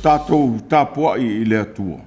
Tatou tapuai i le Atua.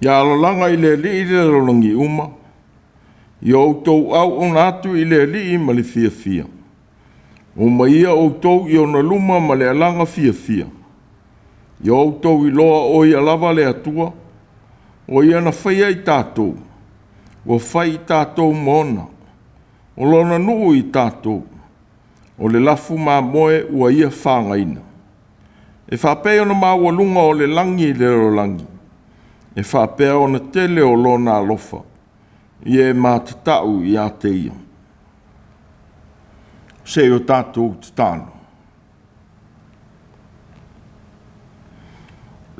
Ia alalaga i le Alii le lalolagi uma, ia outou auauna atu i le Alii ma le fiafia. Omaia outou i ona luma ma le alaga fiafia. Ia outou iloa o Ia lava le Atua, o Ia na faia i tatou, ua fai i tatou ma ona. O Lona nuu i tatou, o le lafu mamoe ua Ia fagaina. E faapei ona maualuga o le lagi i le lalolagi, e faapea ona tele o Lona alofa i e matatau ia te Ia. Se i o tatou tatalo.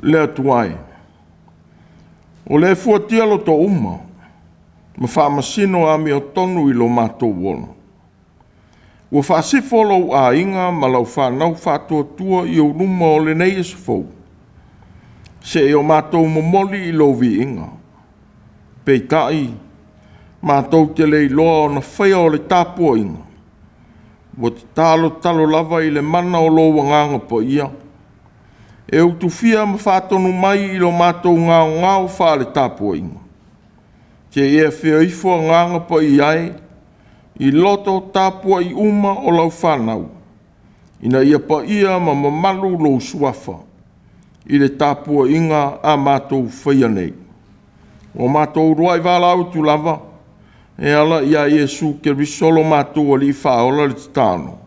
Le Atua e, o le fuatia loto uma ma faamasino amiotonu i lo matou ola, ua faasifo lou aiga ma lau fanau faatuatua i ou luma o lenei aso fou, seia o matou momoli i lou viiga. Peitai, matou te le iloa ona faia o le tapuaiga, ua tatalotalo lava i le mana o lou Agaga Paia, e utufia ma faatonu mai i lo matou gaogao faale-tapuaiga, seia e afio ifo Agaga Paia e, i loto tapuai uma o lau fanau, ina ia paia ma mamalu lou Suafa i le tapuaiga a matou faia nei. Ua matou uluai valaau atu lava e ala ia Iesu Keriso lo matou Alii Faaola le tatalo.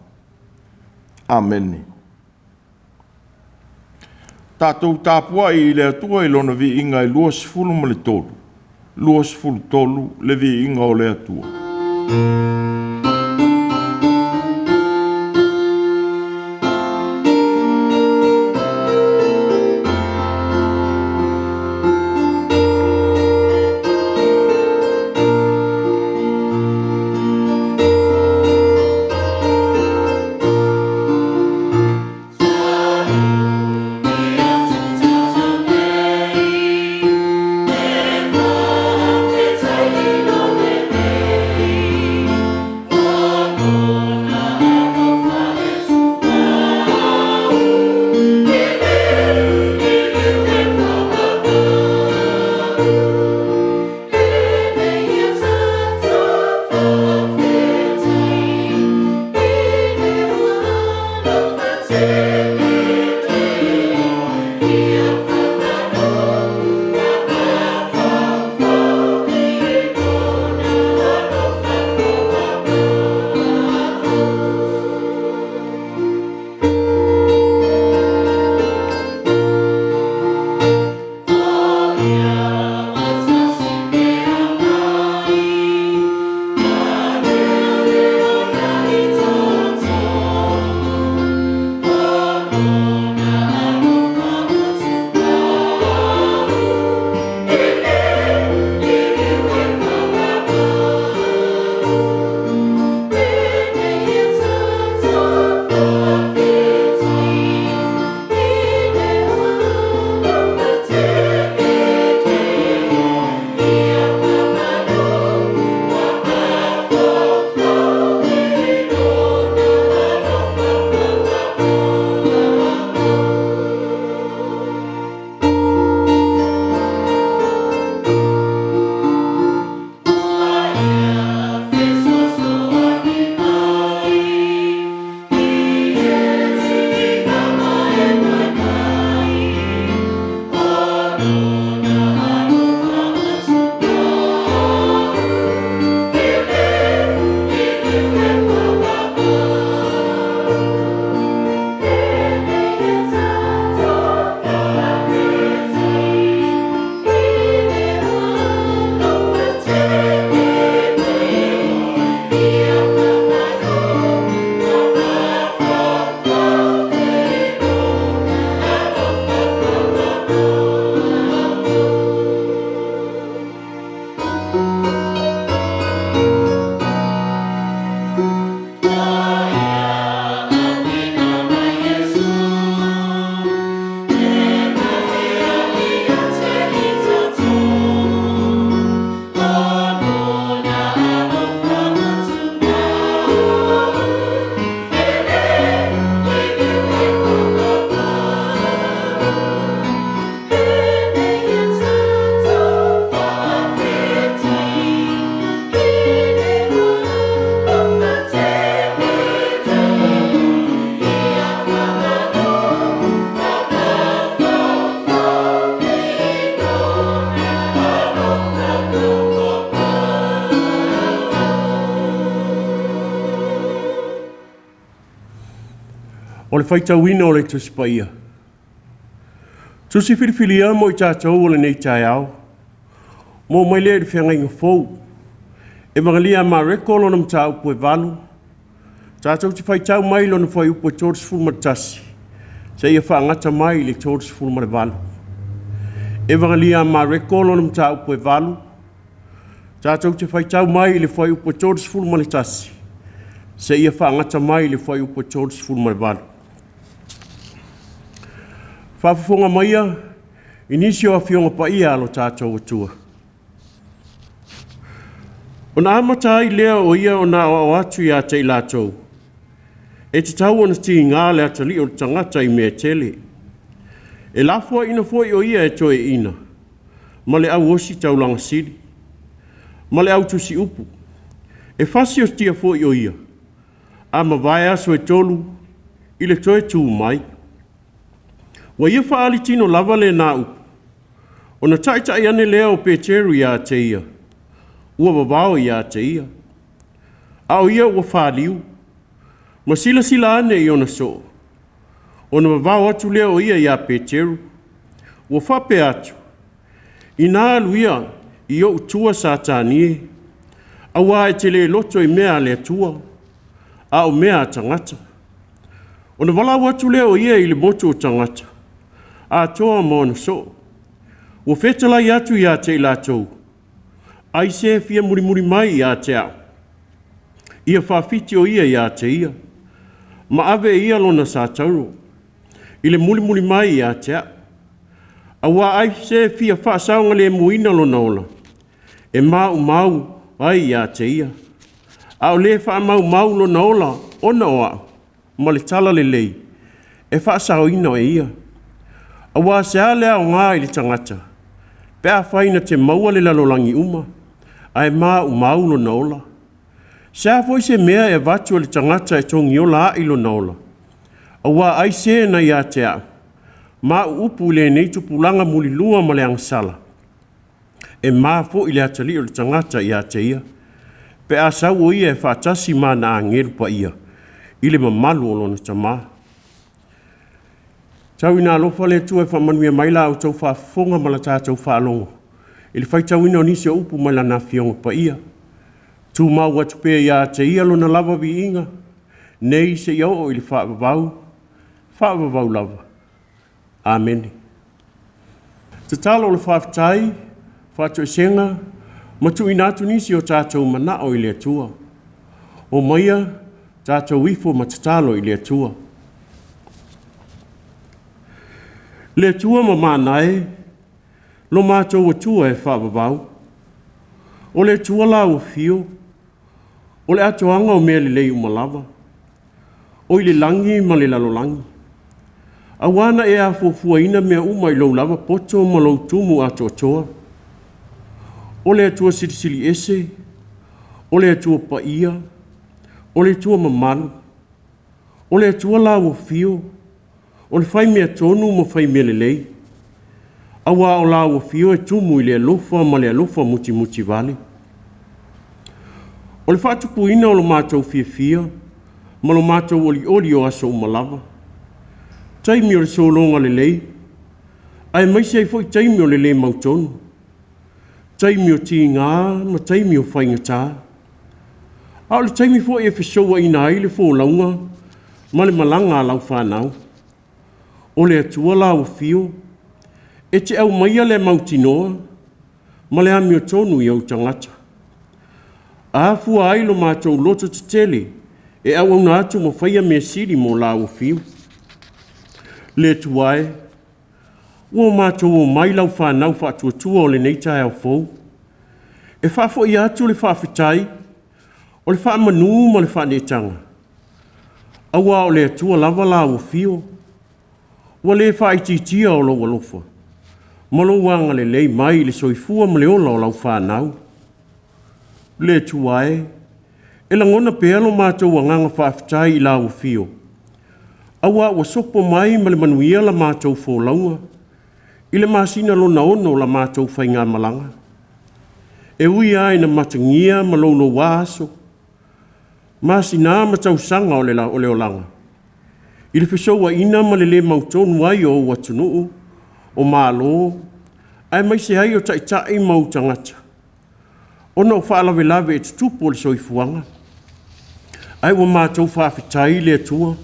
Amene. Tatou tapuai i le Atua i Lona viiga e 23, 23 le viiga o le Atua. O le faitauina o le Tusi Paia. Tusi filifilia mo i tatou o lenei taeao, mo mai lea i le Feagaiga Fou, Evagalia a Mareko lona mataupu e 8, tatou te faitau mai lona fuaiupu e 31 seia faagata mai le 38. Evagalia a Mareko lona mataupu e 8, tatou te faitau mai i le fuaiupu e 31 seia faagata mai le fuaiupu e 38. Faafofoga maia i nisi o Afioga Paia a lo tatou Atua. Ona amata ai lea o ia ona aoao atu ia te i latou, e tatau ona tiga le atalii o le tagata i mea e tele. E lafoaiina foi o ia e toeaiina ma le au ositaulaga sili, ma le au tusiupu. E fasiotia foi o ia, a mavae aso e 3 i le toe tu mai. Ua ia faaali tino lava lena upu, ona taitai ane lea o Peteru ia te ia, ua vavao ia te ia. A o ia ua faliu, ma silasila ane i ona soo, ona vavao atu lea o ia ia Peteru, ua faapea atu, “Ina alu ia i ou tua Satani e, auā e te le loto i mea a le Atua, a o mea a tagata.” Ona valaau atu lea o ia i le motu o tagata, atoa ma ona soo, ua fetalai atu ia te i latou, “Ai se e fia mulimuli mai ia te a'u, ia faafiti o ia ia te ia, ma ave e ia lona satauro, i le mulimuli mai ia te a'u. Auā ai se e fia faasaogalēmūina lona ola, e maumau ai ia te ia. A o le faamaumau lona ola ona o a'u ma le Talalelei, e faasaoina e ia. Auā se a le aogā i le tagata, pe afai na te maua le lalolagi uma, ae maumau lona ola? Se a foi se mea e avatu e le tagata e togiola a'i lona ola? Auā ai se na ia te a'u, ma a'u upu i lenei tupulaga mulilua ma le agasala, e ma foi le atalii o le tagata ia te ia, pe a sau o ia e faatasi ma ana agelu paia i le mamalu o lona Tamā.” Tau ina alofa le Atua e faamanuia mai la outou faafofoga ma la tatou faalogo i le faitauina o nisi o upu mai Lana Afioga Paia. Tumau atu pea ia te Ia Lona lava viiga, nei seia oo i le faavavau, faavavau lava. Amene. Tatalo o le faafetai, faatoesega, ma tuuina atu nisi o tatou manao i le Atua. O maia tatou ifo ma tatalo i le Atua. Le Atua mamana e, lo matou Atua e faavavau. O le Atua la ua fio, o le atoaga o mea lelei uma lava, o i le lagi ma le lalolagi. Auā na e afuafuaina mea uma i lou lava poto ma lou tumu atoatoa. O le Atua Silisili Ese, o le Atua Paia, o le Atua mamalu, o le Atua la ua fio, o le fai mea tonu ma fai mea lelei. Auā o la ua fio e tumu i le alofa ma le alofa mutimuti vale. O le faatupuina o lo matou fiafia ma lo matou olioli o aso uma lava. Taimi o le sologa lelei, aemaise ai foi taimi o le lē mautonu, taimi o tigā ma taimi o faigata. A o le taimi foi e fesouaina ai le folauga ma le malaga a lau fanau. O le Atua la ua fio, e te aumaia le mautinoa ma le amiotonu i ou tagata. A afua ai lo matou loto tetele e auauna atu ma faia mea sili mo Lāua Fiu. Le Atua e, ua matou omai lau fanau faatuatua o lenei taeao fou, e faafo'i atu le faafetai, o le faamanū ma le faaneetaga, auā o le Atua lava la ua fio, ua le faaitiitia o lou alofa ma lou agalelei mai i le soifua ma le ola o lau fanau. Le Atua e, e lagona pea lo matou agaga faafetai i Lau Afio, auā ua sopo mai ma le manuia la matou folauga i le masina lona 6 o la matou faigamalaga. E ui lava ina matagia ma loulouā aso, masina ma tausaga o le olaga, I le fesouaina ma le lē mautonu ai o ou atunuu, o Malo, aemaise ai o taitai ma ou tagata, ona o faalavelave e tutupu o le soifuaga. Ae ua matou faafetai i le Atua,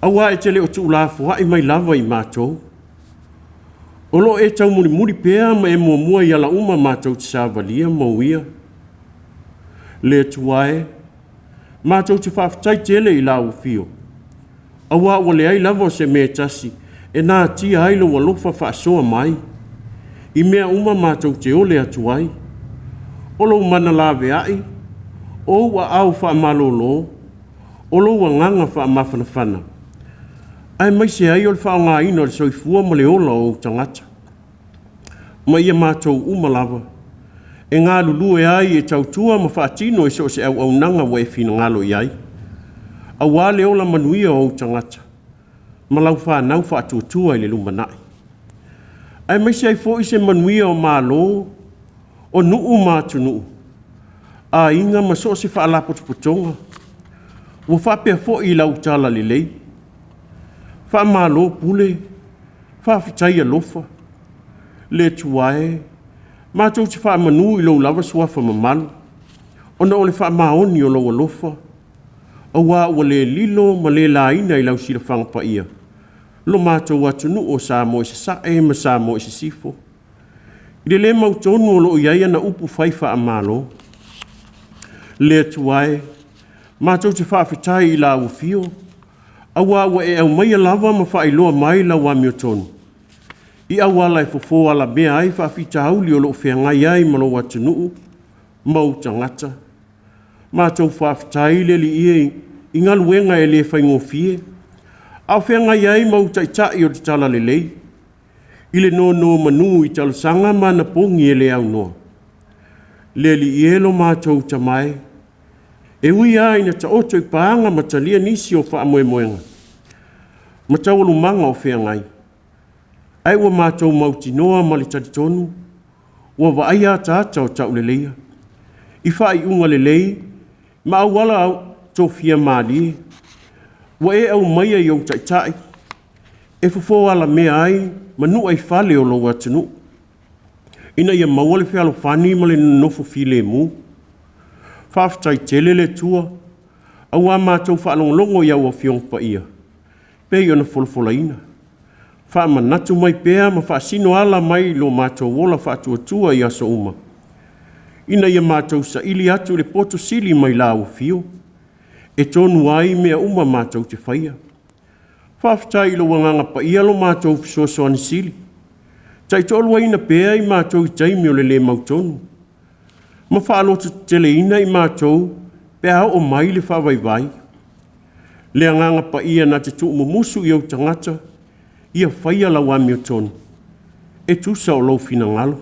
auā e te le o tuulafoai mai lava i matou. O lo o e taumulimuli pea ma e muamua i ala uma matou te savalia ma uia. Le Atua e, matou te faafetai tele i lau Afio, auā ua leai lava se mea e tasi e natia ai lou alofa faasoa mai i mea uma matou te ole atu ai. O lou mana laveai, o ou aao faamalolo, o lou agaga faamafanafana, aemaise ai o le faaaogaina o le soifua ma le ola o ou tagata, ma ia matou uma lava, e galulue ai e tautua ma faatino i so o se auaunaga ua e finagalo i ai, aua le ola manuia o ou tagata ma lau fanau faatuatua i le lumanai. Aemaise ai foi se manuia o Malo, o nuu ma atunuu, aiga ma so o se faalapotopotoga, ua faapea foi i lau talalelei. Faamalo pule, faafetai alofa. Le Atua e, matou te faamanu i lou lava Suafa mamalu, ona o le faamaoni o lou alofa, auā ua le lilo ma le laina i lau silafaga paia lo matou atunuu o Samoa i Sasae ma Samoa i Sisifo, i le le mautonu o lo o i ai ana upu fai faale-Malo. Le Atua e, matou te faafetai i lau afio, auā ua e aumaia lava ma faailoa mai lau amiotonu i auala e fofo alamea ai faafitauli o lo o feagai ai ma lou atunuu ma ou tagata. Matou faafetai le Alii e i galuega e le faigofie, a o feagai ai ma ou taitai o le talalelei, i le nonomanu i talosaga ma anapogi e le aunoa. Le Alii e lo matou Tama e, e ui lava ina taoto i paga ma talia nisi o faamoemoega ma taualumaga o feagai, ae ua matou mautinoa ma le talitonu ua vaaia ataata o tauleleia i faaiuga lelei ma auala tofia malie ua e aumaia i ou taitai e fofo alamea ai manu'aifale o lou atunuu, ina ia maua le fealofani ma le nonofo filemu. Faafetai tele le Atua, auā matou faalogologo i au Afioga Paia pei ona folafolaina, faamanatu mai pea ma faasino ala mai lo matou ola faatuatua i aso uma, ina ia matou saili atu le poto sili mai lau afio, e tonu ai mea uma matou te faia. Faafetai i lou Agaga Paia lo matou fesoasoani sili, taitoaluaina pea i matou i taimi o le le mautonu, ma faalototeteleina i matou pe a oo mai le faavaivai. Le Agaga Paia na te tuumumusu i ou tagata, ia faia lau amiotonu e tusa o lou finagalo.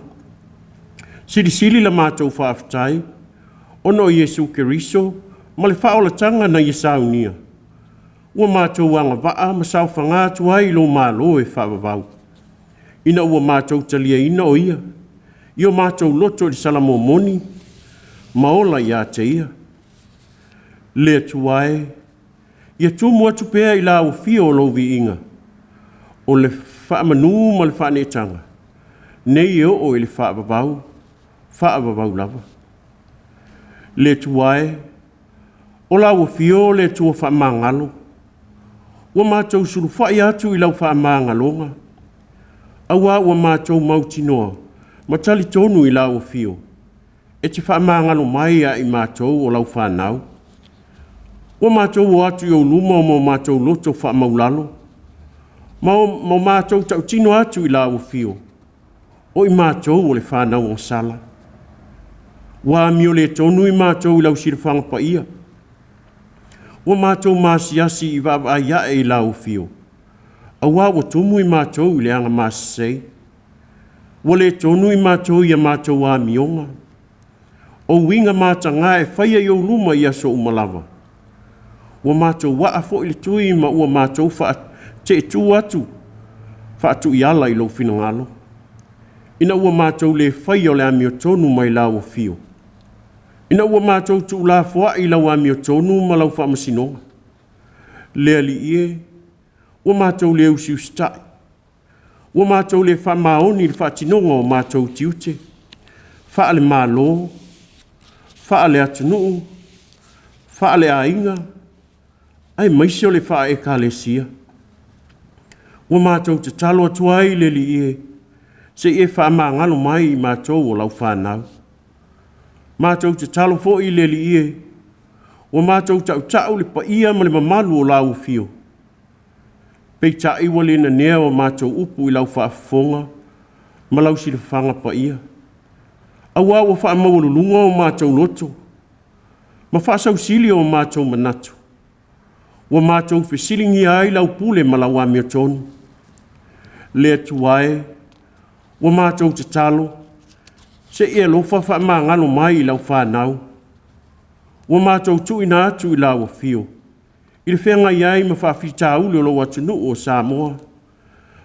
Silisili la matou faafetai ona o Iesu Keriso ma le faaolataga na ia saunia, ua matou agavaa ma saofaga atu ai i lou Malo e faavavau, ina ua matou taliaina o Ia i o matou loto i le sala moni ma ola ia te Ia. Le Atua e, ia tumu atu pea i lau afio lou viiga, o le faamanu ma le faaneetaga, nei e oo i le faavavau, faavavau lava. Le Atua e, o lau afio o le Atua faamagalo, ua matou sulufai atu i lau faamagaloga, auā ua matou mautinoa ma talitonu i lau afio, e te faamagalo mai ia i matou o lau fanau. Ua matou o atu i ou luma ma o matou loto faamaualalo, ma o matou tautino atu i lau afio, o i matou o le fanau agasala. Ua amio le tonu i matou i lau silafaga paia, ua matou masiasi i vaavaai ae i lau afio, auā ua tumu i matou i le agamasasei. Ua le tonu i matou i a matou amioga, o uiga mataga e faia i ou luma i aso uma lava. Ua matou aa foi le tui ma ua matou faateetu atu faatuiala i lou finagalo, ina ua matou le faia o le amiotonu mai lau afio, ina ua matou tuulafoai i lau amiotonu ma lau faamasinoga. Le Alii e, ua matou le usiusita'i, ua matou le faamaoni i le faatinoga o matou tiute faale-Malo, faale-atunuu, faale-aiga, aemaise o le faale-Ekalesia. Ua matou tatalo atu ai le Alii e, se i e faamagalo mai i matou o lau fanau. Matou tatalo foi i le Alii e, ua matou tautau le paia ma le mamalu o lau afio, peitai ua le nanea o matou upu i lau faafofoga ma lau silafaga paia, aua ua faamaualuluga o matou loto ma faasausili o matou manatu, ua matou fesiligia ai lau pule ma lau amiotonu. Le Atua e, ua matou tatalo, se i e alofa faamagalo mai i lau fanau, ua matou tuuina atu i lau afio, i le feagai ai ma faafitauli o lou atunuu o Samoa.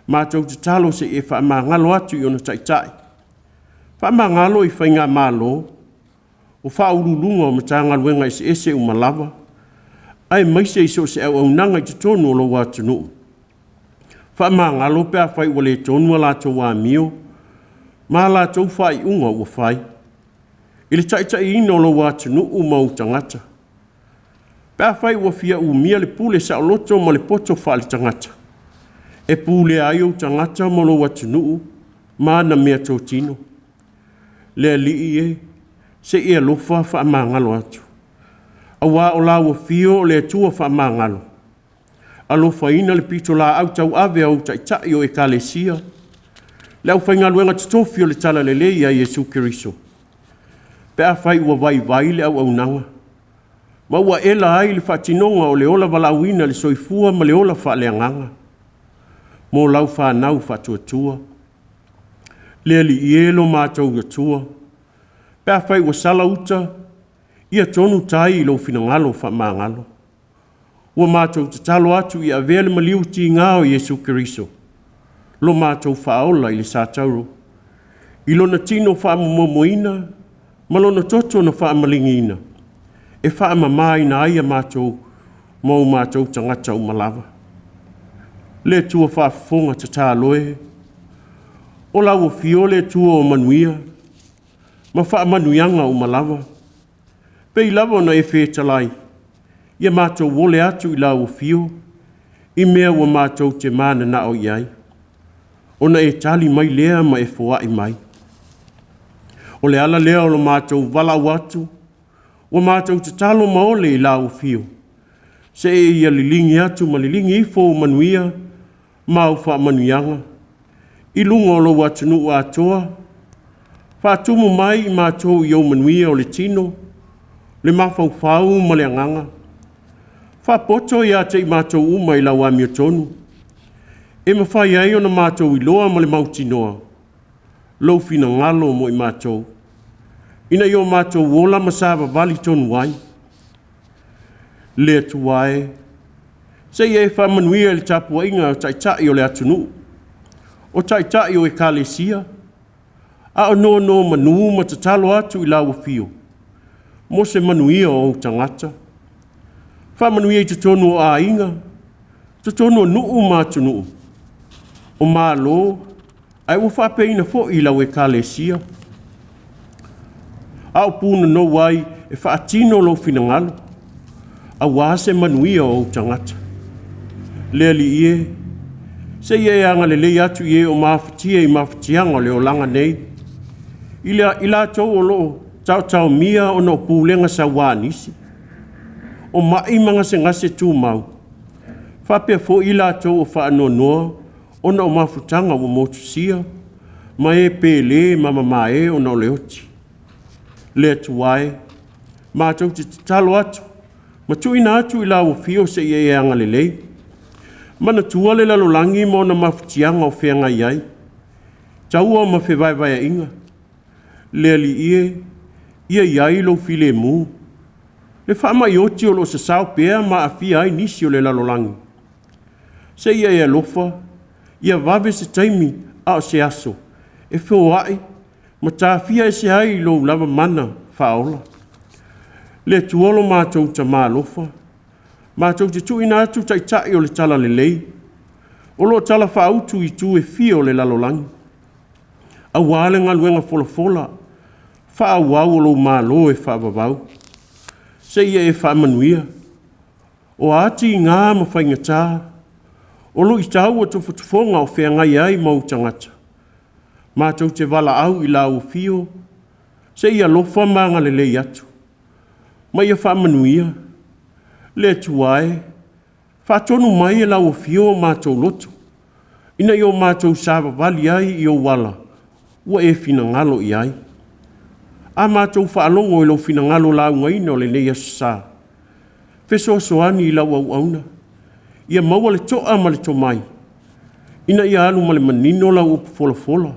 Matou tatalo se i e faamagalo atu i ona taitai, faamagalo i faigamalo, o Faauluuluga o Matagaluega eseese uma lava, aemaise i so o se auaunaga i totonu o lou atunuu. Faamagalo pe afai ua le tonu a latou amio ma a latou faaiuga ua fai i le taitaiina o lou atunuu ma ou tagata. Pe afai ua fia umia le pule saoloto ma le poto faaletagata e pulea ai ou tagata ma lou atunuu ma ana meatotino. Le Alii e, se i e alofa faamagalo atu, aua o lau afio o le Atua faamagalo. Alofaina le pitolaau tauave a ou taitai o Ekalesia, le aufaigaluega totofi o le Talalelei a Iesu Keriso, pe afai ua vaivai le auaunaga ma ua ela ai le faatinoga o le ola valaauina i le soifua ma le ola faaleagaga mo lau fanau faatuatua. Le Alii e lo matou Atua, pe afai ua sala uta, ia tonu tai i lou finagalo faamagalo. Ua matou tatalo atu ia avea le maliu tiga o Iesu Keriso, lo matou Faaola i le satauro, i lona tino faamomoimoina ma lona toto na faamaligiina, e faamamaina ai a matou ma o matou tagata uma lava. Le Atua faafofoga tatalo e, o lau afio le Atua o manuia ma faamanuiaga uma lava, pei lava ona e fetalai, ia matou ole atu i lau afio i mea ua matou te mananao i ai, ona e tali mai lea ma e foai mai. O le ala lea o lo matou valaau atu, ua matou tatalo ma ole i lau afio, se i ia liligi atu ma liligi ifo ou manuia ma au faamanuiaga i luga o lou atunuu atoa, faatumu mai i matou i ou manuia o le tino, le mafaufau ma le agaga. Faapoto ia te i matou uma i lau amiotonu, e mafai ai ona matou iloa ma le mautinoa lou finagalo mo i matou, ina ia o matou ola ma savavali tonu ai. Le Atua e, se i e faamanuia i le tapuaiga a Taitai o le atunuu, o Taitai o Ekalesia, a o nonomanu ma tatalo atu i lau afio mo se manuia o ou tagata. Faamanuia i totonu o aiga, totonu o nuu ma atunuu, o Malo, ae ua faapeina foi i lau Ekalesia, a o punonou ai e faatino lou finagalo, aua se manuia o ou tagata. Le Alii e, se i e agalelei atu i e o mafatia i mafatiaga o le olaga nei, i latou o lo o taotaomia ona o pulega saua a nisi, o mai ma gasegase tumau, faapea foi i latou o faanoanoa ona o mafutaga ua motusia, ma e pele ma mamae ona o le oti. Le Atua e, matou te tatalo atu ma tuuina atu i lau afio se i e agalelei. Manatua le lalolagi ma ona mafatiaga o feagai ai, taua ma fevaevaeaiga. Le Alii e, ia i ai lou filemu, le faamai oti o lo o sasao pea ma aafia ai nisi o le lalolagi. Se i e alofa, ia vave se taimi a o se aso e foai ma tafia ese ai i lou lava mana faaola. Le Atua lo matou Tama alofa, Matou te tuuina atu taitai o le Talalelei, o lo o talafaautu i itu e fia o le lalolagi, aua le galuega folafola faaauau o lou Malo e faavavau, seia e faamanuia. O a tiga ma faigata, o luitau ua tofotofoga o feagai ai ma ou tagata, matou te valaau i lau afio, se i alofa ma agalelei atu, ma ia faamanuia. Le Atua e, faatonu mai e lau afio o matou loto, ina ia o matou savavali ai i ou ala ua e finagalo i ai. A matou faalogo i lou finagalo laugaina o lenei Aso Sa, fesoasoani i lau auauna, ia maua le toa ma le tomai, ina ia alu ma le manino lau upu folafola.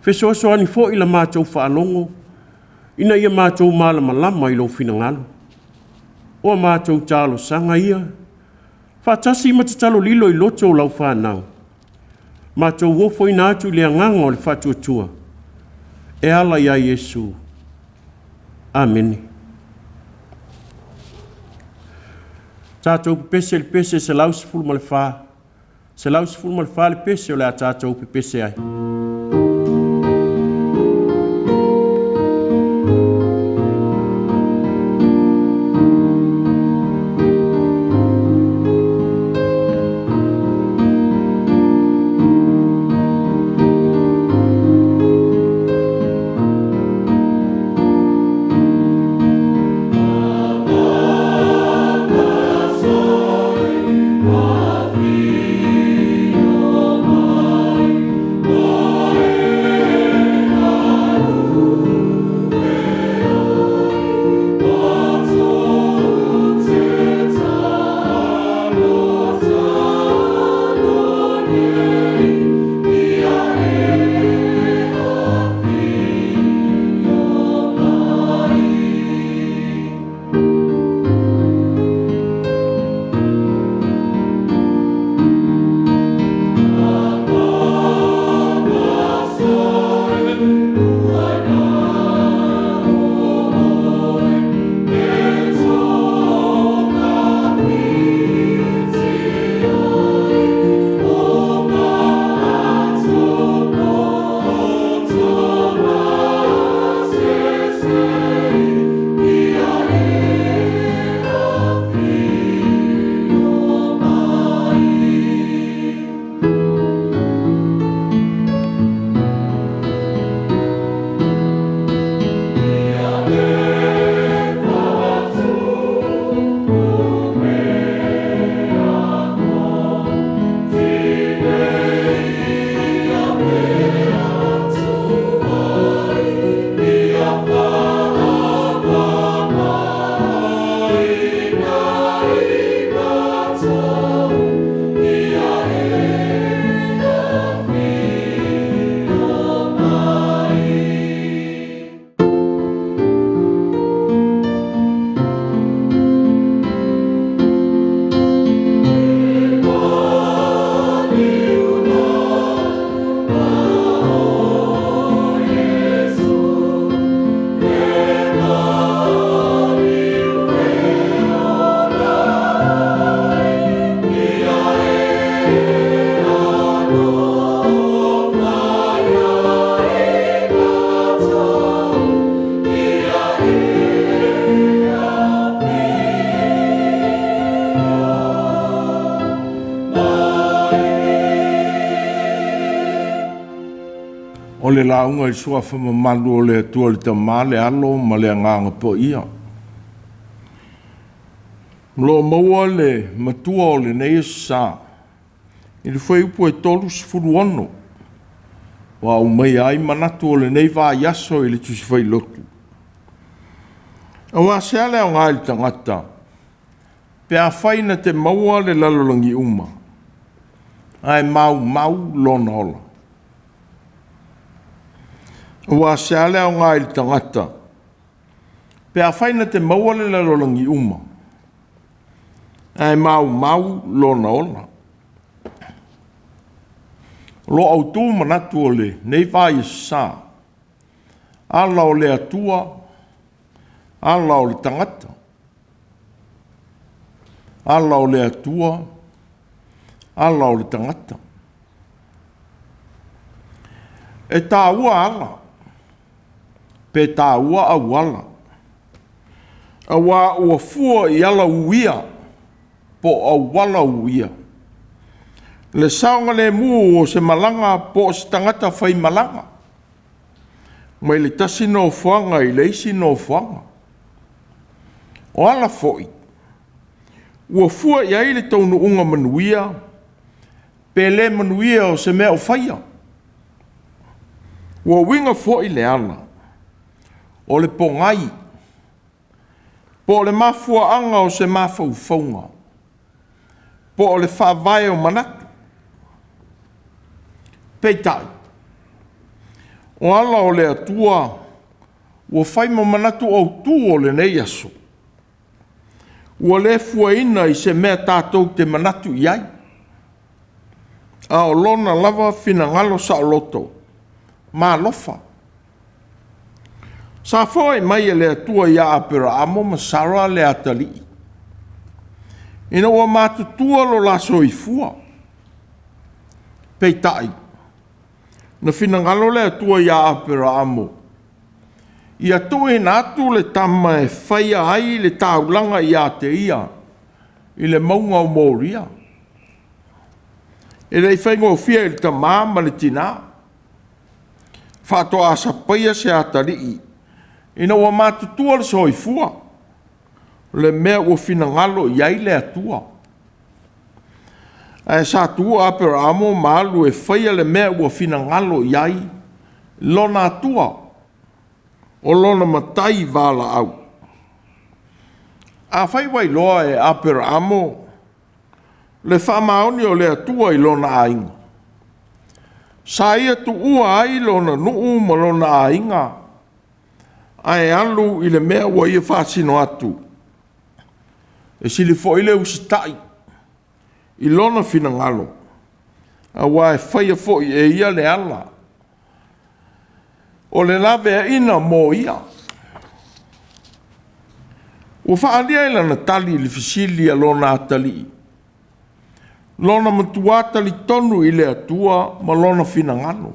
Fesoasoani foi i la matou faalogo, ina ia matou malamalama i lou finagalo. O a matou talosaga ia, faatasi ma tatalo lilo i loto o lau fanau, matou ofoina atu i le agaga o le faatuatua, e ala ia Iesu. Amene. Tatou pepese i le pese 114, 114 le pese o le a tatou pepese ai. O le lauga i suafa mamalu o le Atua le Tama, le Alo ma le Agaga Paia. O lo o maua le matua o lenei Aso Sa i le fuaiupu e 36, ua aumaia ai manatu o lenei vaiaso i le Tusi Fai Lotu. Aua se a le aoga i le tagata pe afai na te maua le lalolagi uma, ae maumau lona ola? Aua se a le aoga i le tagata pe afai na te maua le lalolagi uma, ae maumau lona ola? O lo o autu manatu o lenei vaiaso sa, ala o le Atua, ala o le tagata. Ala o le Atua, ala o le tagata. E taua ala, pe taua auala, auā ua fua i ala uia po o auala uia le saogalemu o se malaga po o se tagata faimalaga mai le tasi nofoaga i le isi nofoaga. O ala foi ua fua i ai le taunuuga manuia pe le manuia o se mea o faia. Ua uiga foi le ala o le pogai po o le mafuaaga o se mafaufauga po o le faavae o manatu. Peitai, o ala o le Atua ua fai ma manatu autu o lenei aso, ua le fuaina i se mea tatou te manatu i ai, a o lona lava finagalo saoloto ma alofa. Sa foai mai e le Atua ia Aperaamo ma Sara le atalii, ina ua matutua lo la soifua. Peitai, na finagalo le Atua ia Aperaamo ia tuuina atu le tama e faia ai le taulaga ia te ia i le mauga o Moria. E le i faigofie i le tamā ma le tinā faatoa sapaia se atalii ina ua matutua le soifua, le mea ua finagalo i ai le Atua. Ae sa tu Aperaamo ma alu e faia le mea ua finagalo i ai lona Atua, o lona matai valaau. Afai ua iloa e Aperaamo le faamaoni o le Atua i lona aiga, sa ia tuua ai lona nuu ma lona aiga, ae alu i le mea ua ia faasino atu, e sili foi le usitai i lona finagalo, aua e faia foi e ia le ala o le laveaiina mo ia. Ua faaalia i lana tali i le fesili a lona atalii lona matua talitonu i le Atua ma lona finagalo.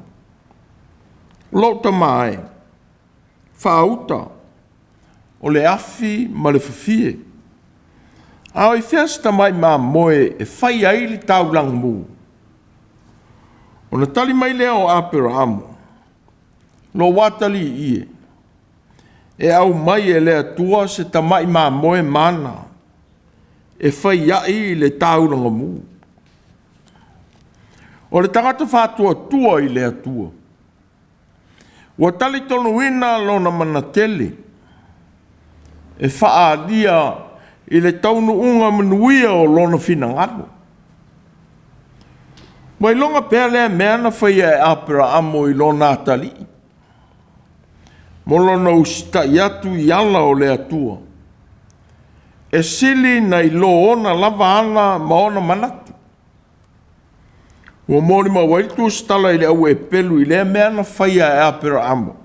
Lou tama e, faauta o le afi ma le fafie, a o i fea se tamai mamoe e fai ai le taulaga mu? Ona tali mai lea o Aperaamo, lou atalii e, e aumai e le Atua se tamai mamoe mana e fai ai le taulaga mu. O le tagata faatuatua i le Atua, ua talitonuina lona manatele e faaalia i le taunuuga manuia o lona finagalo. Ua iloga pea lea mea na faia e Aperaamo i lona atalii, mo lona usitai atu i ala o le Atua, e sili nai lo ona lava ala ma ona manatu. Ua molimau ai le tusitala i le au Eperu i lea mea na faia e Aperaamo.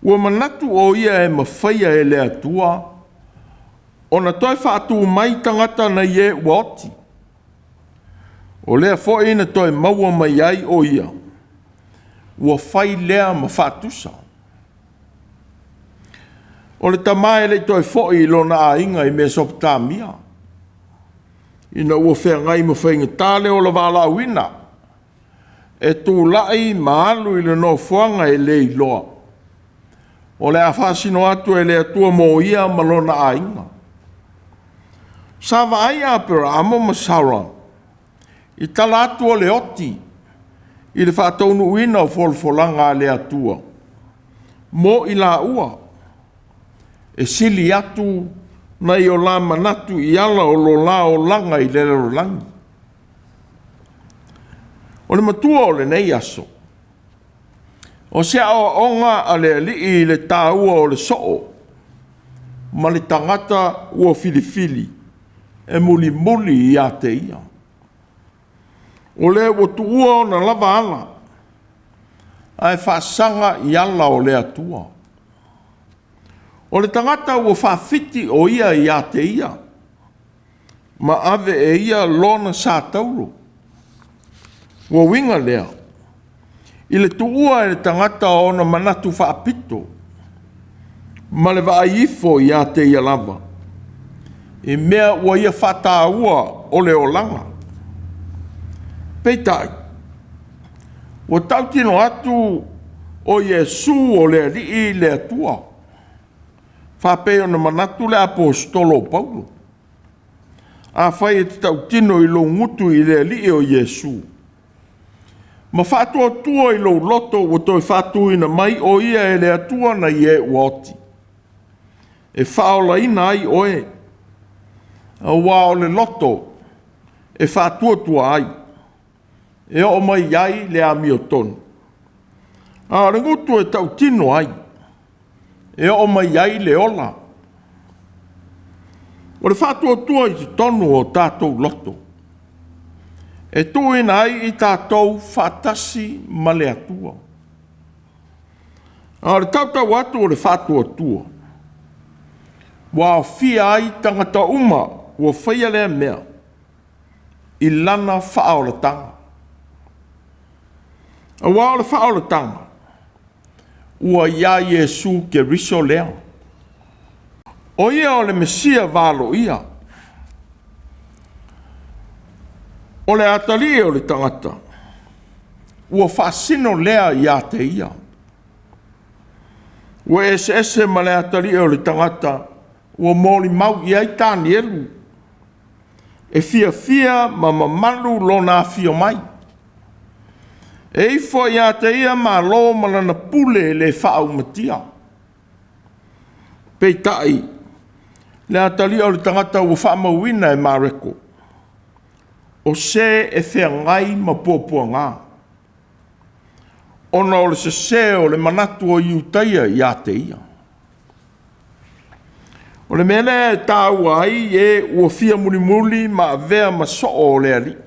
Ua manatu o ia e mafaia e le Atua ona toe faatu mai tagata nai e ua oti. O lea foi na toe maua mai ai o ia, ua fai lea ma faatusa. O le tama e le i toe foi i lona aiga i Mesopotamia, ina ua feagai ma faigata le ola valaauina, e tulai ma alu i le nofoaga e le iloa, o le a faasino atu e le Atua mo ia ma lona aiga. Sa vaai Aperaamo ma Sara i tala atu o le oti i le faataunuuina o folafolaga a le Atua mo i laua, e sili atu nai o la manatu i ala o lo la olaga i le lalolagi. O le matua o lenei aso, o se aoaoga a le Alii i le taua o le soo ma le tagata ua filifili e mulimuli ia te ia. O le ua tuua ona lava ala, ae faasaga i ala o le Atua. O le tagata ua faafiti o ia ia te ia. ma ave e ia lona sa taulo. Ua uiga lea, i le tuua e le tagata o ona manatu faapito ma le vaai ifo ia te ia lava, i mea ua ia faataua o le olaga. Peitai, ua tautino atu o Iesu o le Alii le Atua, faapei ona manatu le Aposetolo o Paulo. Afai e te tautino i lou gutu i le Alii o Iesu, ma faatuatua i lou loto ua toe faatuina mai o ia e le Atua nai e ua oti, e faaolaina ai oe, aua o le loto e faatuatua ai, e oo mai ai le amiotonu, a o le gutu e tautino ai, e oo mai ai le ola. O le faatuatua i totonu o tatou loto, e tuuina ai i tatou faatasi ma le Atua. A o le tautau atu o le faatuatua, ua aofia ai tagata uma ua faia lea mea i lana faaolataga. Aua o le faaolataga ua ia Iesu Keriso lea. O ia o le Mesia valoia. O le atalii o le tagata ua faasino lea ia te ia. Ua eseese ma le atalii o le tagata ua molimau i ai Tanielu, e fiafia ma mamalu lona afio mai. E ifo ia te ia malo ma lana pule le faaumatia. Peitai, le atalia o le tagata ua faamauina e Mareko, o se e feagai ma puapuaga, ona o le sese o le manatu o Iutaia ia te ia. O le mea lea e taua ai e ua fia mulimuli ma avea ma soo o le Alii.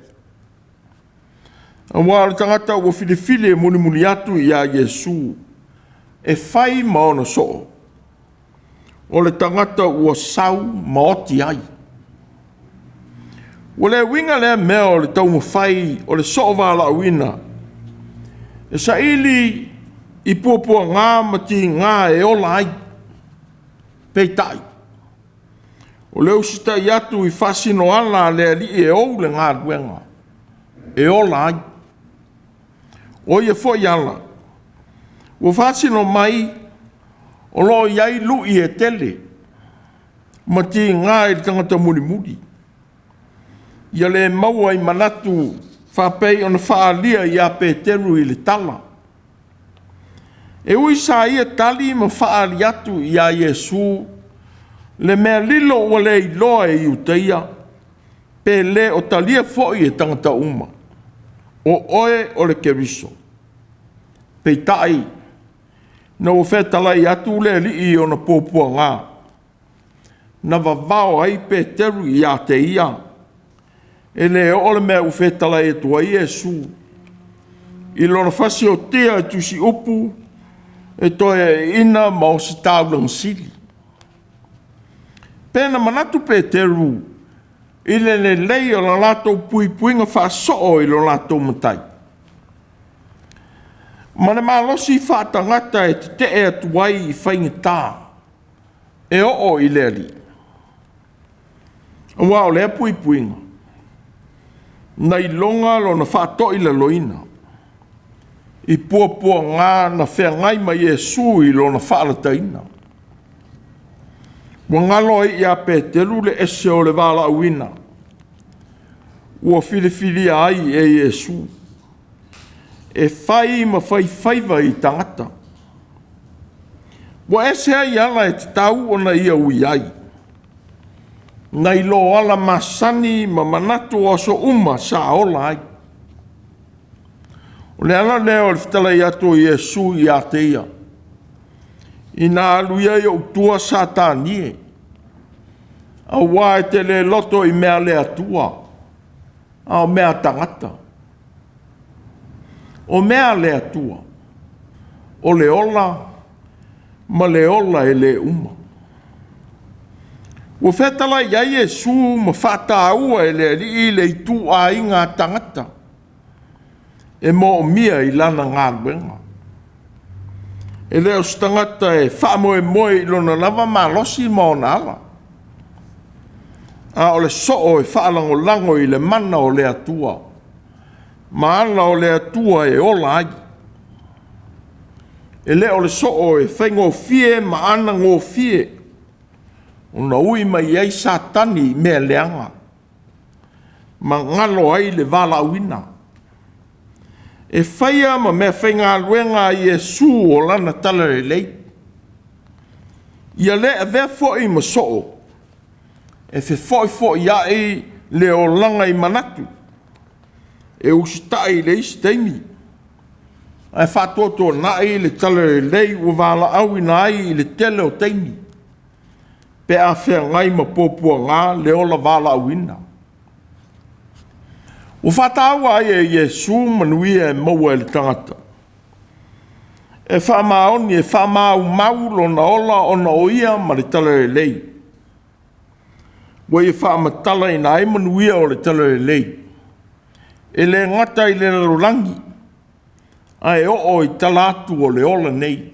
Aua o le tagata ua filifili e mulimuli atu ia Iesu e fai ma ona soo, o le tagata ua sau ma oti ai. Ua le uiga lea mea o le taumafai o le soo valaauina e saili i puapuaga ma tiga e ola ai. Peitai, o le usitai atu i faasinoala a le Alii e ou le galuega e ola ai. O ia foi ala, ua faasino mai o lo o i ai lui e tele ma tiga i le tagata mulimuli, ia le maua i manatu faapei ona faaalia ia Peteru i le tala. E ui sa ia tali ma faaali atu ia Iesu le mea lilo ua le iloa e Iutaia, pe le o talia foi e tagata uma, o oe o le Keriso. Peitai, ina ua fetalai atu le Alii i ona puapuaga, na vavao ai Peteru ia te ia, e le oo le mea ua fetalai atu ai Iesu i lona fasiotia i tusiupu e toe aeaina ma ositaulaga sili. Pe na manatu Peteru i le lelei o la latou puipuiga faasoo i lo latou matai, ma le malosi faatagata e tetee atu ai i faigata e oo i le Alii. Aua o lea puipuiga, na iloga lona faatoilaloina i puapuaga na feagai ma Iesu i lona faalataina. Ua galo ai ia Peteru le ese o le valaauina ua filifilia ai e Iesu e fai ma faifaiva i tagata. Ua ese ai ala e tatau ona ia ui ai, nai lo ala masani ma manatu o aso uma sa ola ai. O le ala lea o le fetalai atu o Iesu ia te ia, ina alu ia i ou tua Satani e, aua e te le loto i mea a le Atua, a o mea a tagata. O mea a le Atua, o le ola ma le ola e le uma. Ua fetalai i ai Iesu ma faataua e le Alii le ituaiga tagata e moomia i lana galuega. E le o se tagata e faamoemoe i lona lava malosi ma ona ala, a o le soo e faalagolago i le mana o le Atua ma ala o le Atua e ola ai. E le o le soo e faigofie ma anagofie ona ui mai ai Satani i mea leaga ma galo ai le valaauina. E faia ma meafaigaluega a Iesu o lana talalelei. Ia le avea foi ma soo e fefoifoiai le olaga i manatu, e usitai i le isi taimi, ae faatuatuanai le talalelei ua valaauina ai i le tele o taimi, pe a feagai ma puapuaga le ola valaauina. Ua faataua ai e Iesu manuia e maua e le tagata e faamaoni e faamaumau lona ola ona o ia ma le talalelei. Ua ia faamatalaina ai manuia o le talalelei, e le gata i le lalolagi, ae oo i tala atu o le ola nei.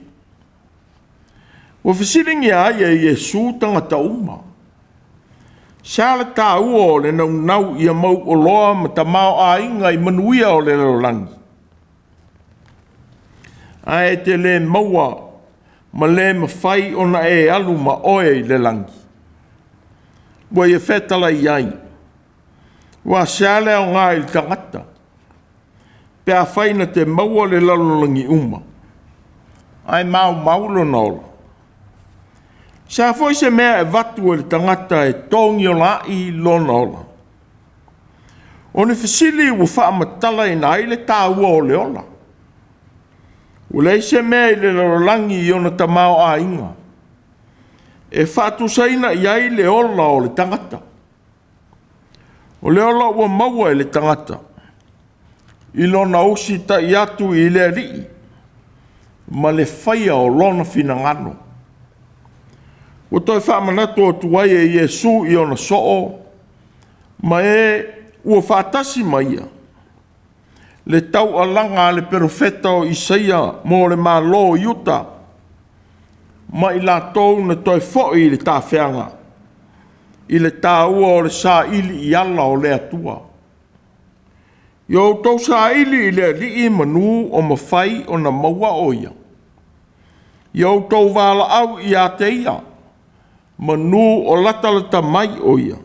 Ua fesiligia ai e Iesu tagata uma, se a le taua o le naunau ia mau oloa ma tamaoaiga i manuia o le lalolagi, ae te le maua ma le mafai ona e alu ma oe i le lagi. Ua ia fetalai ai, aua se a le aoga i le tagata pe afai na te maua le lalolagi uma, ae maumau lona ola? Se a foi se mea e avatu e le tagata e togiolaai lona ola? O ni fesili ua faamatalaina ai le taua o le ola. Ua leai se mea i le lalolagi i ona tamaoaiga e faatusaina i ai le ola o le tagata. O le ola ua maua e le tagata i lona usitai atu i le Alii ma le faia o lona finagalo. Ua toe faamanatu atu ai e Iesu i ona soo ma e ua faatasi ma ia le taualaga a le perofeta o Isaia mo le Malo o Iuta ma i latou na toe foi i le tafeaga i le taua o le saili i ala o le Atua. Ia outou saili i le Alii manu o mafai ona maua o ia. Ia outou valaau ia te ia, manu o latalata mai o ia.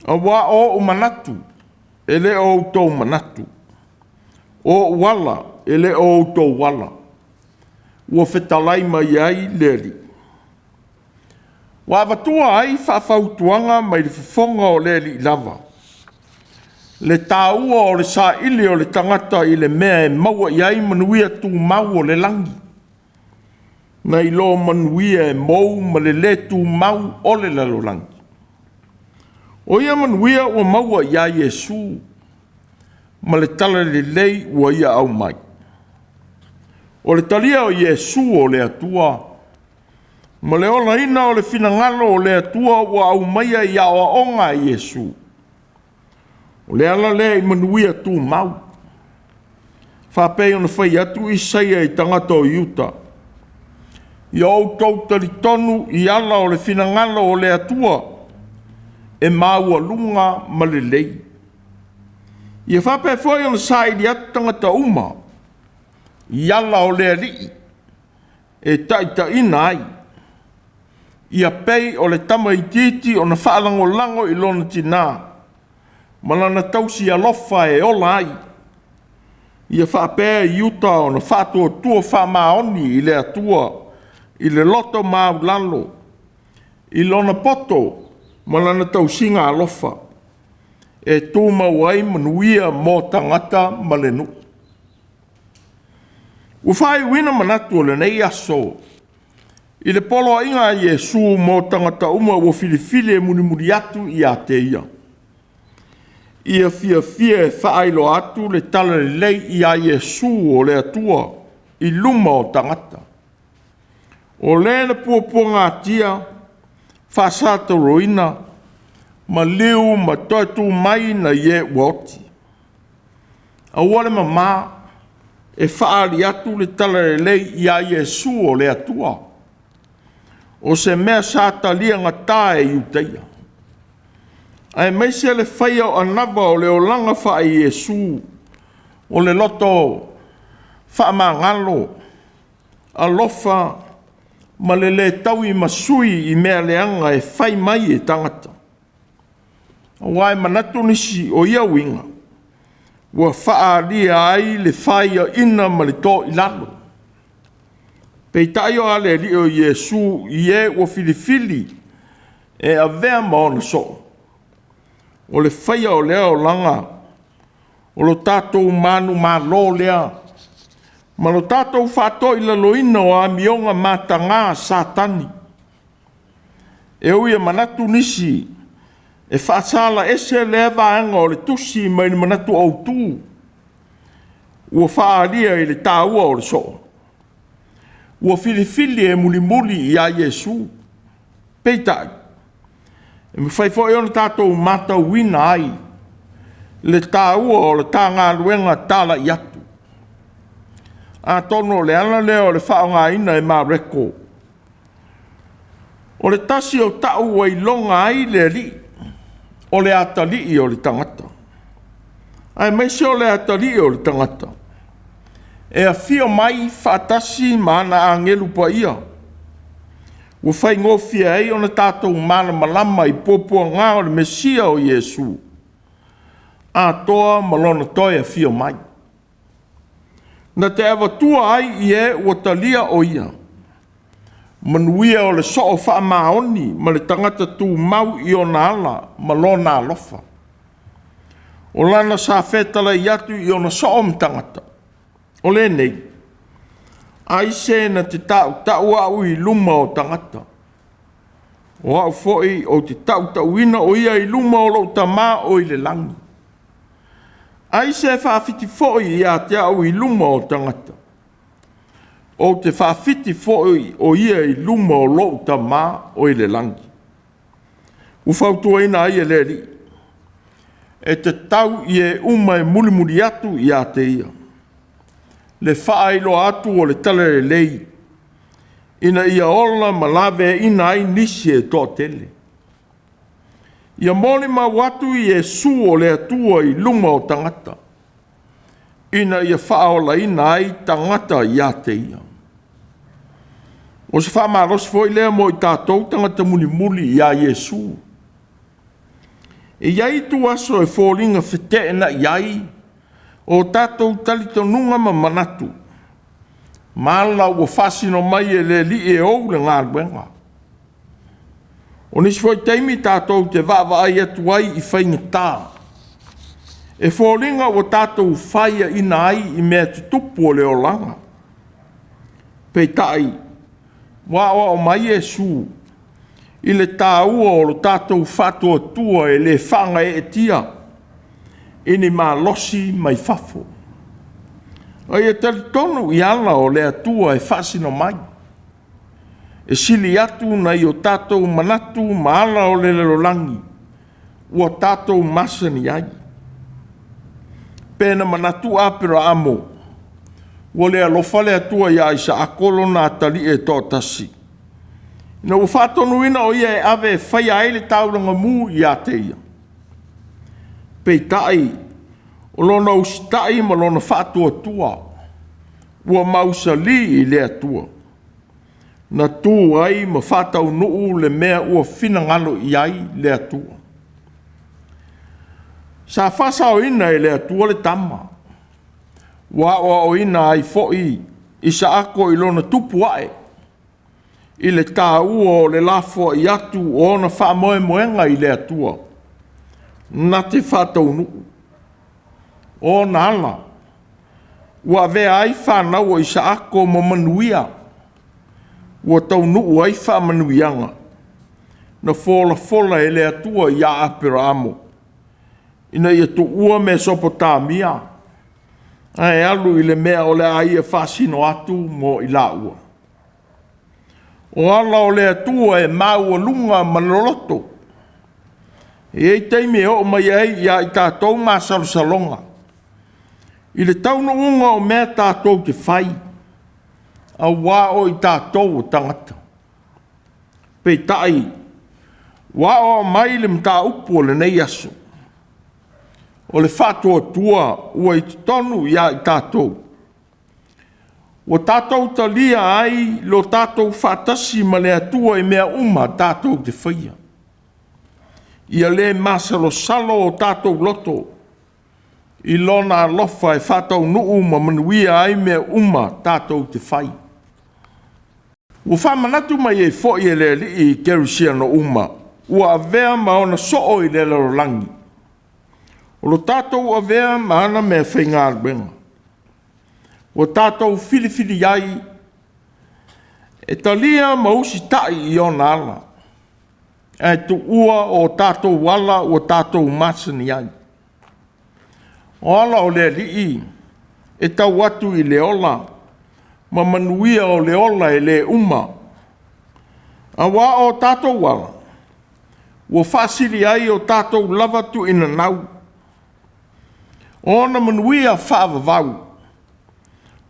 Aua o ou manatu, e le o outou manatu, o ou ala, e le o outou ala, ua fetalai mai ai le Alii. Ua avatua ai faafautuaga mai le fofoga o le Alii lava, le taua o le saili o le tagata i le mea e maua i ai manuia tumau o le lagi, nai lo manuia e mou ma le le tumau o le lalolagi. O ia manuia ua maua ia Iesu ma le talalelei ua ia aumai. O le talia o Iesu o le Atua ma le olaina o le finagalo o le Atua ua aumaia i aoaoga a Iesu. O le ala lea i manuia tumau. Faapei ona fai atu Isaia i tagata o Iuta, ia outou talitonu i ala o le finagalo o le Atua e maualuga ma lelei. Ia faapea foi ona saili atu tagata uma i ala o le Alii e taitaiina ai. Ia pei o le tamaitiiti ona faalagolago i lona tinā ma lana tausi alofa e ola ai. Ia faapea Iuta ona faatuatua faamaoni i le Atua i le loto maulalo, i lona poto ma lana tausiga alofa, e tumau ai manuia mo tagata ma le nuu. Ua faaiuina manatu o lenei aso i le poloaiga a Iesu mo tagata uma ua filifili e mulimuli atu ia te ia. Ia fiafia e faailoa atu le talalelei ia Iesu o le Atua i luma o tagata. O le na puapuagatia, faasatoloina, maliu ma toe tu mai nai e ua oti. Aua le mamā e faaali atu le talalelei ia Iesu o le Atua, o se mea sa taliagata e Iutaia, aemaise le faia o anava o le olaga faa-Iesu, o le loto faamagalo, alofa ma le lē tauimasui i mea leaga e fai mai e tagata. Aua e manatu nisi o ia uiga ua faaalia ai le faiaina ma le toilalo. Peitai o a le Alii o Iesu i e ua filifili e avea ma ona soo, o le faia o lea olaga, o lo tatou manumalo lea ma lo tatou faatoilaloina o amioga mataga a Satani. E ui e manatu nisi e faasala ese lea vaega o le tusi mai le manatu autu ua faaalia i le taua o le soo, ua filifili e mulimuli ia Iesu. Peitai, e mafai foi ona tatou matauina ai le taua o le ta galuega talai atu. Atonu o le ala lea o le faaaogaina e Mareko o le tasi o tau ua iloga ai le Alii, o le atalii o le tagata, aemaise o le atalii o le tagata e afio mai faatasi ma ana agelu paia, ua faigofie ai ona tatou malamalama i puapuaga o le Mesia o Iesu, atoa ma lona toe afio mai. Na te avatua ai i e ua talia o ia, manuia o le soo faamaoni ma le tagata tumau i ona ala ma lona alofa. O lana sa fetalai atu i ona soo ma tagata, o lenei, aise na te tautau au i luma o tagata, o au foi ou te tautauina o ia i luma o lou Tama o i le lagi. Aise e faafiti foi ia te au i luma o tagata, ou te faafiti foi o ia i luma o lou Tama o i le lagi. Ua fautuaina ai e le Alii, e tatau i e uma e mulimuli atu ia te ia, le faailoa atu o le talalelei, ina ia ola ma laveaiina ai nisi e toatele. Ia molimau atu Iesu o le Atua i luma o tagata, ina ia faaolaina ai tagata ia te ia. O se faamalosi foi lea mo i tatou tagata mulimuli ia Iesu. E i ai ituaso e foliga feteenai ai o tatou talitonuga ma manatu, ma ala ua faasino mai e le Alii e ou le galuega. O nisi foi taimi tatou te vaavaai atu ai i faigata, e foliga ua tatou faiaina ai i mea tutupu o le olaga. Peitai, ua aoao mai Iesu i le taua o lo tatou faatuatua e le faagaeetia i ni malosi mai fafo. A ia talitonu i ala o le Atua e faasino mai, e sili atu nai o tatou manatu ma ala o le lalolagi ua tatou masani ai. Pe na manatu Aperaamo ua le alofa le Atua ia Isaako lona atalii e toatasi, ina ua faatonuina o ia e ave e faia ai le taulaga mu ia te ia. Peitai, o lona usitai ma lona faatuatua ua mausali i le Atua, na tu ai ma faataunuu le mea ua finagalo i ai le Atua. Sa faasaoina e le Atua le tama, ua aoaoina ai foi Isaako i lona tupu ae i le taua o le lafoai atu o ona faamoemoega i le Atua, na te faataunuu. O ona ala ua avea ai fanau a Isaako ma manuia, ua taunuu ai faamanuiaga na folafola e le Atua ia Aperaamo, ina ia tuua Mesopotamia ae alu i le mea o le a ia faasino atu mo i laua. O ala o le Atua e maualuga ma loloto. E i ai taimi e oo mai ai ia i tatou masalosaloga i le taunuuga o mea tatou te fai, auā o i tatou o tagata. Peitai, ua aoao mai le mataupu o lenei aso, o le faatuatua ua i totonu ia i tatou, ua tatou talia ai lo tatou faatasi ma le Atua i mea uma tatou te faia. Ia le masalosalo o tatou loto i Lona alofa e faataunuu ma manuia ai mea uma tatou te fai. Ua faamanatu mai ai foi e le Alii i kerisiano uma ua avea ma ona soo i le lalolagi, o lo tatou avea ma ana mea faigaluega, ua tatou filifili ai e talia ma usitai i ona ala, ae tuua o tatou ala ua tatou masani ai. O ala o le Alii e tau atu i le ola ma manuia o le ola e le uma, auā o tatou ala ua faasili ai o tatou lava tuuinanau, o ona manuia faavavau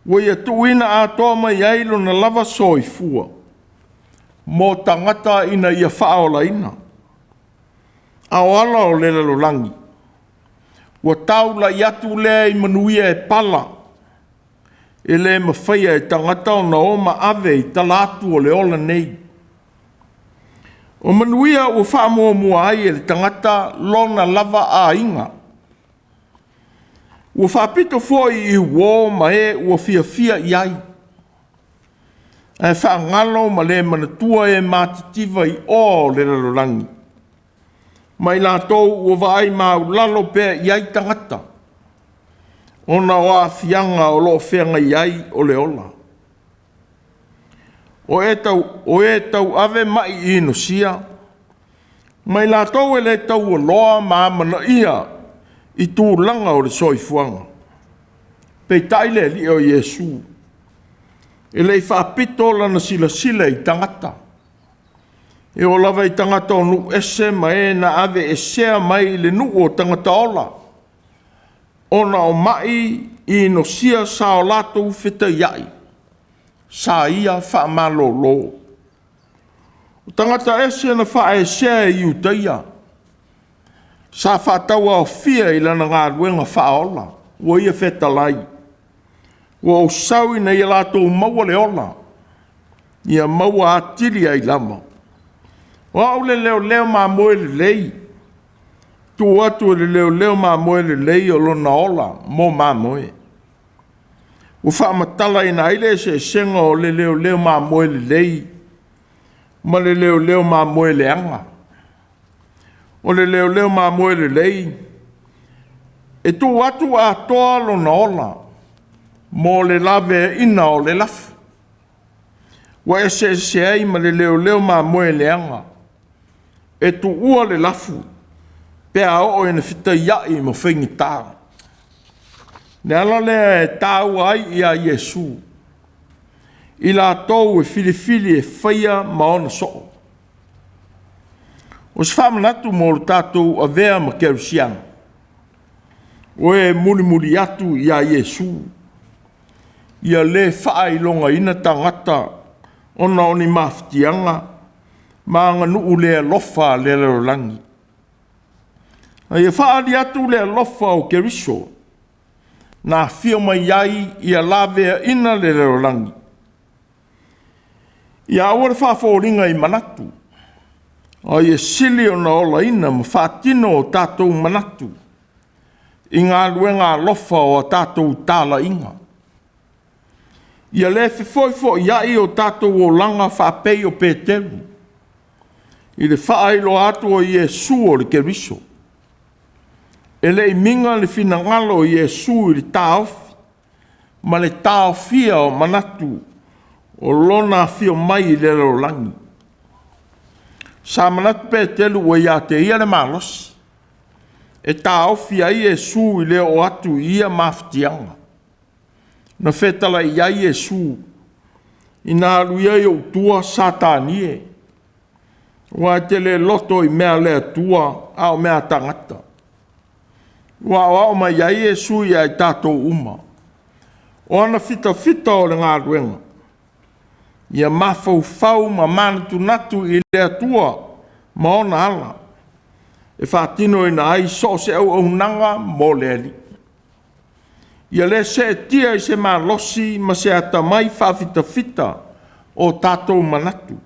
ua ia tuuina atoa mai ai lona lava soifua mo tagata ina ia faaolaina. A o ala o le lalolagi, ua taulai atu lea i manuia e pala, e le mafaia e tagata ona o ma ave i tala atu o le ola nei. O manuia ua faamuamua ai e le tagata lona lava aiga. Ua faapito foi i uo ma e ua fiafia i ai, ae faagalo ma le manatua e matitiva i oa o le lalolagi, ma i latou ua vaai maulalo pea i ai tagata, ona o aafiaga o lo o feagai ai o le ola. O e tauave mai inosia, ma i latou e le taualoa ma amanaia i tulaga o le soifuaga. Peitai le Alii o Iesu, e le i faapito lana silasila i tagata, e oo lava i tagata o nuu ese ma e na aveesea mai le nuu o tagata ola, ona o mai inosia sa o latou fetaiai, sa ia faamalolo. O tagata ese na faaesea e Iutaia, sa faatauaofia i lana galuega faaola, ua ia fetalai, ua ou sau ina ia latou maua le ola, ia maua atili ai lava. O au le leoleo mamoe lelei, tuu atu e le leoleo mamoe lelei o lona ola mo mamoe. Ua faamatalaina ai le eseesega o le leoleo mamoe lelei ma le leoleo mamoe leaga. O le leoleo mamoe lelei, e tuu atu atoa lona ola mo le laveaiina o le lafu. Ua eseese ai ma le leoleo mamoe leaga, e tuua le lafu pe a oo ina fetaiai ma faigata. Le ala lea e taua ai ia Iesu i latou e filifili e faia ma ona soo. O se faamanatu mo le tatou avea ma kerisiano, o e mulimuli atu ia Iesu, ia le faailogaina tagata ona o ni mafatiaga ma aganuu le alofa a le lalolagi. A ia faaali atu le alofa o Keriso na afio mai ai ia laveaina le lalolagi. Ia aua le faafoliga i manatu, a ia sili ona olaina ma faatino o tatou manatu i galuega alofa o a tatou talaiga. Ia le fefoifoiai o tatou olaga faapei o Peteru i le faailoa atu o Iesu o le Keriso. E le i miga le finagalo o Iesu i le taofi ma le taofia o manatu o lona afio mai i le lalolagi. Sa manatu Peteru ua ia te ia le malosi e taofi ai Iesu i le oo atu i ia mafatiaga. Na fetalai i ai Iesu. Ina alu ia i ou tua, Satani e, aua e te le loto i mea a le Atua, a o mea a tagata. Ua aoao mai ai Iesu ia i tatou uma, o ana fitafita o le galuega, ia mafaufau ma manatunatu i le Atua ma ona ala, e faatinoina ai so o se auaunaga mo le Alii. Ia le seetia i se malosi ma se atamai faafitafita o tatou manatu,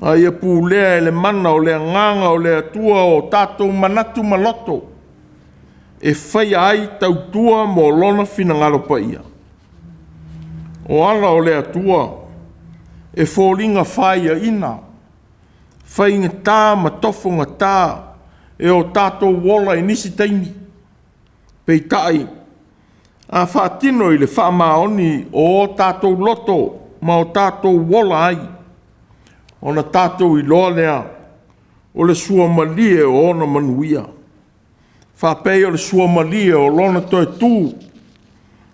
a ia pulea e le mana o le Agaga o le Atua o tatou manatu ma loto, e faia ai tautua mo Lona finagalo paia. O ala o le Atua e foliga faiaina, faigata ma tofogata e o tatou ola i nisi taimi. Peitai, a faatino i le faamaoni o o tatou loto ma o tatou ola ai, ona tatou iloa lea o le suamalie o ona manuia, faapei o le suamalie o Lona toe tu,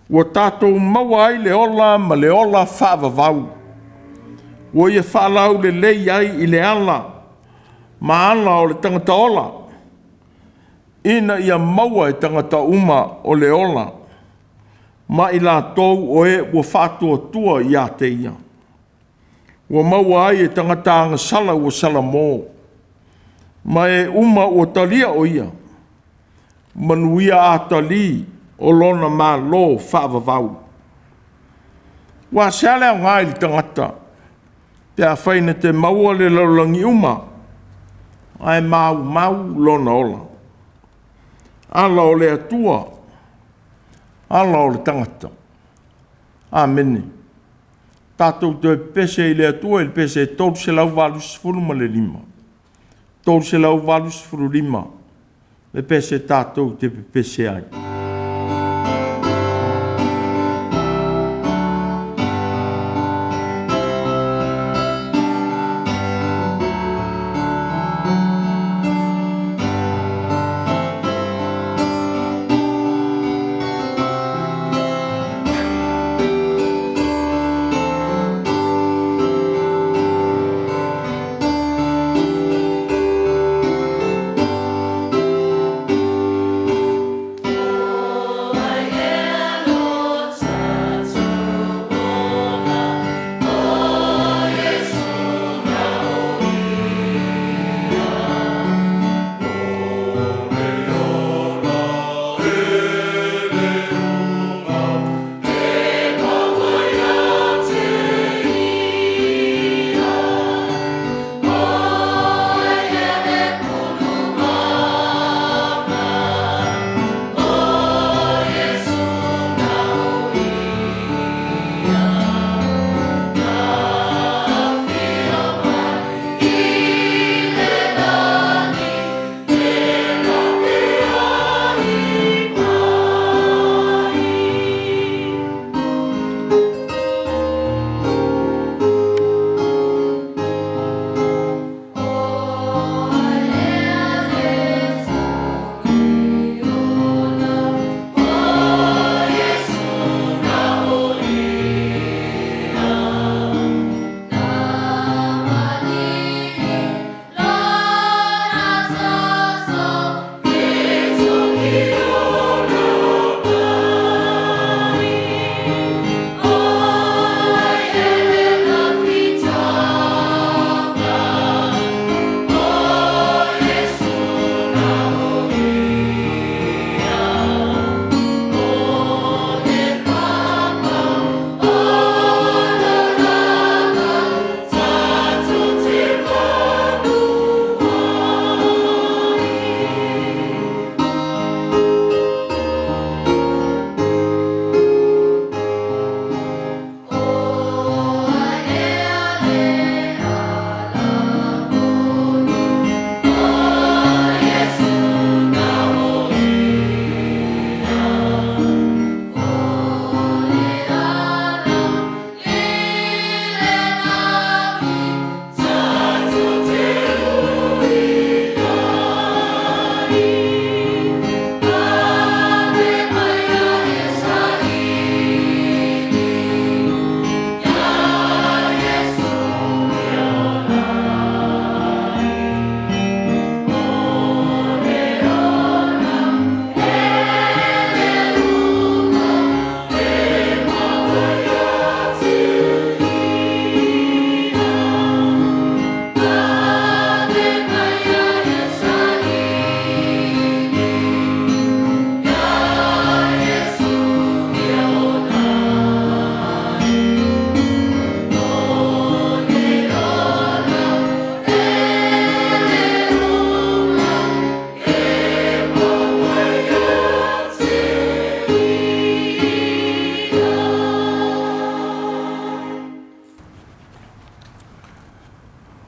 ua tatou maua ai le ola ma le ola faavavau, ua Ia faalaulelei ai i le ala ma ala o le tagata ola, ina ia maua e tagata uma o le ola, ma i latou o e ua faatuatua ia te Ia. Ua maua ai e tagata agasala ua salamo, ma e uma ua talia o Ia, manuia atalii o lona Malo faavavau. Aua se a le aoga i le tagata pe afai na te maua le lalolagi uma, ae maumau lona ola? Ala o le Atua, ala o le tagata. Amene. Tatou toe pepese i le Atua i le pese 385. 385 le pese tatou te pepese ai.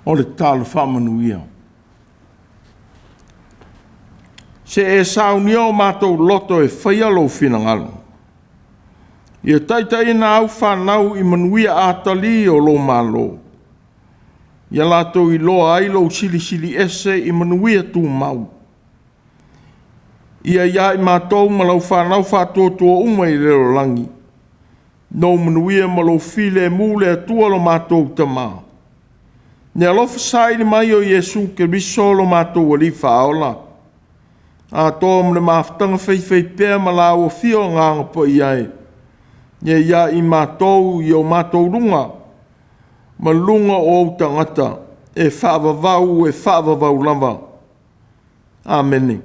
O le tatalo faamanuia. Se e saunia o matou loto e faia lou finagalo. Ia taitaiina au fanau i manuia atalii o lou malo. Ia latou iloa ai lou silisili ese i manuia tumau. Ia ia i matou ma lau fanau faatuatua uma i le lalolagi, lou manuia ma lou filemu le Atua lo matou Tama. Le alofa saili mai o Iesu Keriso lo matou Alii Faaola, atoa ma le mafutaga faifaipea ma laua Afio Agaga Paia e, ia ia i matou i o matou luga, ma luga o ou tagata, e faavavau, e faavavau lava. Amene.